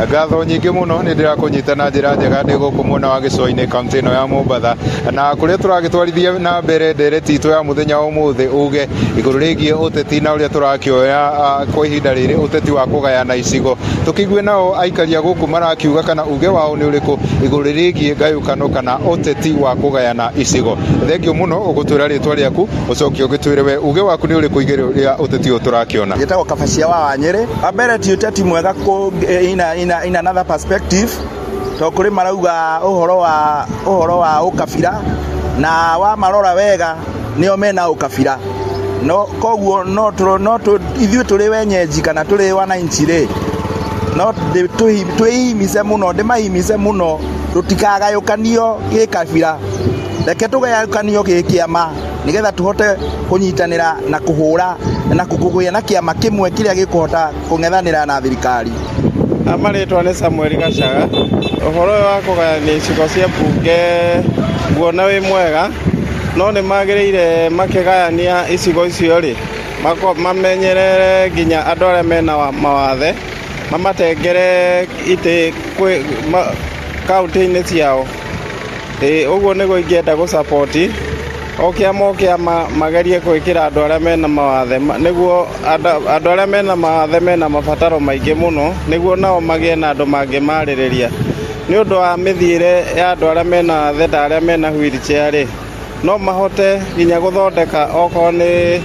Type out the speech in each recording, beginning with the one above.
Ngatho nyingĩ mũno nĩ ndĩrakũnyita na njĩra njega ndĩ gũkũ mwena wa gĩcũa-inĩ, kaunti ĩno ya Mombatha, na kũrĩa tũragĩtwarithia na mbere ndereti itũ ya mũthenya wa ũmũthĩ uge igũrũ rĩgiĩ ũteti na ũrĩa tũrakĩoya kwa ihinda rĩrĩ ũteti wa kũgayana icigo. Tũkĩigue nao aikari a gũkũ marakiuga kana uge wao nĩ ũrĩkũ igũrũ rĩgiĩ ngayũkano kana ũteti wa kũgayana icigo. Thengio mũno, ũgũtwĩra rĩtwa rĩaku, ũcoke ũgĩtwĩre we uge waku nĩ ũrĩkũ igũrũ rĩa ũteti ũyũ tũrakĩona. Njĩtagwo Kabacia wa Wanyĩrĩ. Wa mbere, ti ũteti mwega in another perspective, to kũrĩ marauga ũhoro wa ũkabira, na wamarora wega nĩo mena ũkabira. No koguo no ithuĩ tũrĩ wenyeji kana tũrĩ wananchi rĩ, no twĩhimice mũno, ndĩmahimice mũno tũtikagayũkanio gĩkabira. Reke tũgayũkanio gĩkĩama nĩgetha tũhote kũnyitanĩra na kũhũra na kũgĩa na kĩama kĩmwe kĩrĩa gĩkũhota kũng'ethanĩra na thirikari. Marĩtwa nĩ Samuel Gacaga. Ũhoro ũyũ wa kũgayania icigo cia mbunge nguona wĩ mwega, no nĩ magĩrĩire makĩgayania icigo icio rĩ, mamenyerere nginya andũ arĩa mena mawathe, mamatengere itĩ kwĩ kaunti-inĩ ciao. Ĩĩ, ũguo nĩguo ingĩenda gũ support o kĩama, o kĩama magerie gwĩkĩra andũ arĩa mena mawathe, nĩguo andũ arĩa mena mawathe mena mabataro maingĩ mũno, nĩguo nao magĩe na andũ mangĩmarĩrĩria. Nĩ ũndũ wa mĩthiĩre ya andũ arĩa mena wathe ta arĩa mena wheelchair rĩ, no mahote nginya gũthondeka okorwo nĩ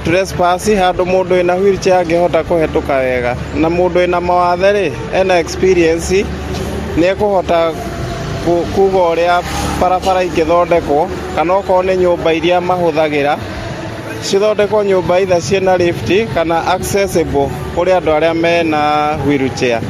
trespass, handũ mũndũ wĩna wheelchair angĩhota kũhetũka wega. Na mũndũ wĩna mawathe rĩ, ena experience, nĩ ekũhota kuga ũrĩa barabara ingĩthondekwo, kana okorwo nĩ nyũmba iria mahũthagĩra cithondekwo, nyũmba either ciĩna lift kana accessible kũrĩ andũ arĩa mena wheelchair.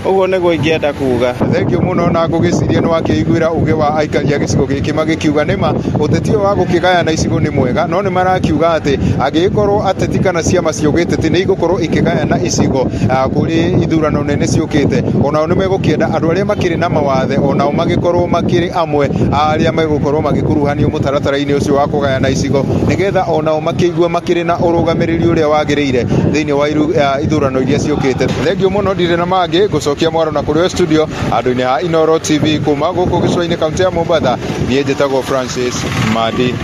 Ũguo nĩguo ingĩenda kuga. Thengio mũno, na ngũgĩciria nĩ wakĩiguĩra uge wa aikari a gĩcigo gĩkĩ magĩkiuga nĩma ũteti ũyũ wa gũkĩgayana icigo nĩ mwega, no nĩ marakiuga atĩ angĩgĩkorwo ateti kana ciama cia ũgĩteti nĩ igũkorwo ikĩgayana icigo kũrĩ ithurano nene ciũkĩte, onao nĩ megũkĩenda andũ arĩa makĩrĩ na mawathe onao magĩkorwo makĩrĩ amwe arĩa megũkorwo magĩkuruhanio mũtaratara-inĩ ũcio wa kũgayana icigo, nĩgetha onao makĩigue makĩrĩ na ũrũgamĩrĩri ũrĩa wagĩrĩire thĩinĩ wa ithurano iria ciũkĩte. Thengio mũno, ndirĩ na mangĩ, ngũcokia mwaro na kũrĩ o studio handũ-inĩ ha Inoro TV kuma gũkũ gĩcũa-inĩ, kaunti ya Mombatha. Niĩ njĩtagwo Francis Madi.